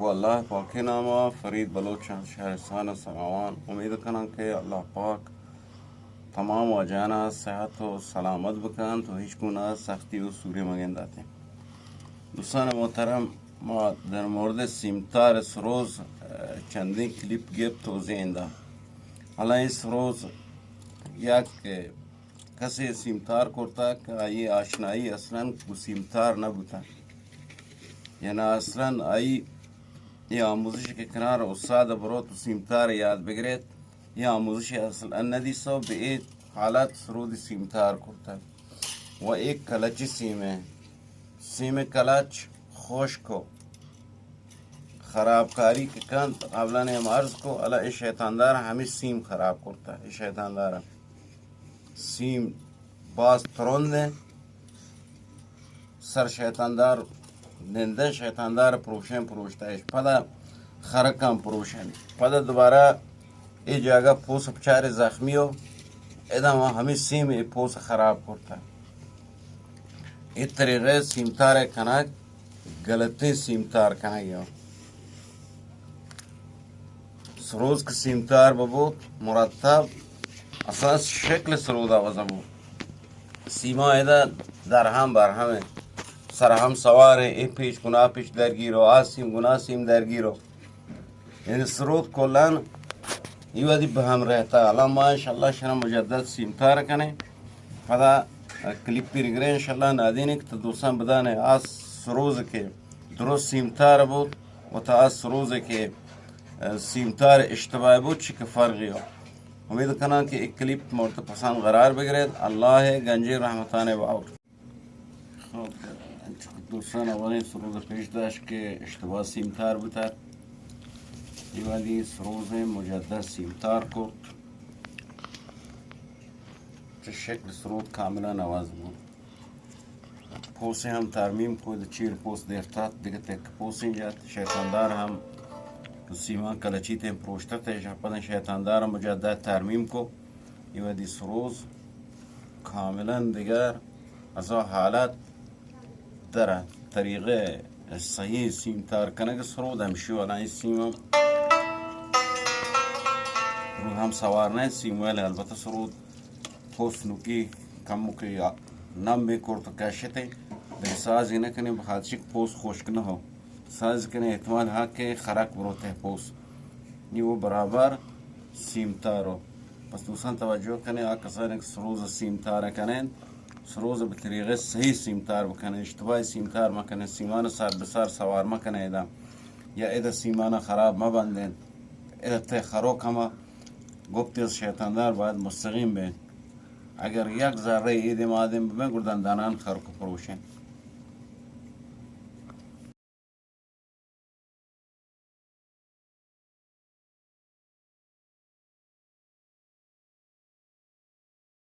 و اللہ پاکیں ناما، فرید بلوچ شہرستان سراوان۔ امید کناں کہ اللہ پاک تمام واجہانا صحت و سلامت بکنت و ہچ گونہ سختی و سورے مگنداتیں۔ دوستان محترم، ما در مورد سیمتار سروز، اه، چندیں کلیپ گپت و زیندا۔ حالا اے سروز یک کسے سیمتار کرتا کہ آئی آشنائی اصلاً گو سیمتار نہ بوتا، یعنی اصلاً آئی اے آموزش کہ کنار استاد بروت و سیمتار یاد بگریت، اے آموزش اصلاً نہ دیسا و بہ اے حالت سرودی سیمتار کرتا و اے کلچی سیمیں، سیم کلچ خشک و خرابکاری کہ کنت، قبلاً ہم عرض کو، الا اے شیطاندار ہمیں سیم خراب کرتا، اے شیطاندار سیم باز ترند انت۔ سر شیطاندار نندن، شیطاندار پروشن، پروشتش، پدا خرکاں پروشن، پدا دوبارہ اے جاگہ پوس بچارے زخمی و ادا ما ہمیں سیم اے پوس خراب کرتا۔ اے طریقہ سیمتار کنگ غلطیں سیمتار کنگ یا۔ سروز کہ سیمتار ببوت مرتب، اساس شکل سرودا وزن بوت۔ سیما ادا درہم برہم انت، سرہم سوار انت، اے پیچ گنا پیچ درگیر و آ سیم گنا سیم درگیر و یعنی سرود کلاً اے وہدی بہ ہم رہتا۔ الان ما انشاءاللہ شرا مجدد سیمتار کنیں، پدا کلیپی رگریں انشاءاللہ نادینی کہ تو دوستان بدانے آ سروز کہ درست سیمتار بوت و تا آ سروز کہ سیمتار اشتباہ بوت چی کہ فرقی ہو۔ امید کناں کہ ایک کلیپ مورد پسند قرار بگریت۔ اللہ گنجی رحمتان باور۔ خب، انچو کہ دوستان اولیں سروز پیش داشت کہ اشتباہ سیمتار بوتگ۔ اے وہدی سروز مجدد سیمتار کرت۔ چہ شکل سرود کاملاً عوض بوت۔ پوسیں ہم ترمیم کو، چیر پوس دیرتات، دگہ تک پوسیں جات، شیطاندار ہم سیمان کلچیتیں پروشتتش، پدن شیطاندار ہم مجدد ترمیم کو۔ اے وہدی سروز کاملاً دگر از آ حالت در طریقہ صحیح سیمتار کنگ سرود ہمشی والا ایں سیم ہم رو ہم سوار نہ سیم ویل البتہ سرود پوس نوکی کموکی نم بے کرت کشتے دگہ سازی نہ کنے بخاطر چک پوس خشک نہ ہو۔ ساز کنے احتمال ہا کہ خرک بروتہ پوس۔ نی وہ برابر سیمتارو۔ پس دوستان توجہ کنے آ کسانے کہ سروز سیمتار کنن، سروز بہ طریقہ صحیح سیمتار بکنن، اشتباہی سیمتار مکنن، سیمان سر بہ سر سوار مکنن ادا۔ یا ادا سیمان خراب مبندن۔ ادا تے خروک ہما گپتے از شیطاندار باید مستقیم بین۔ اگر یک ذرہ ایدے مادم ببین گڑا دندانان خروک پروشن۔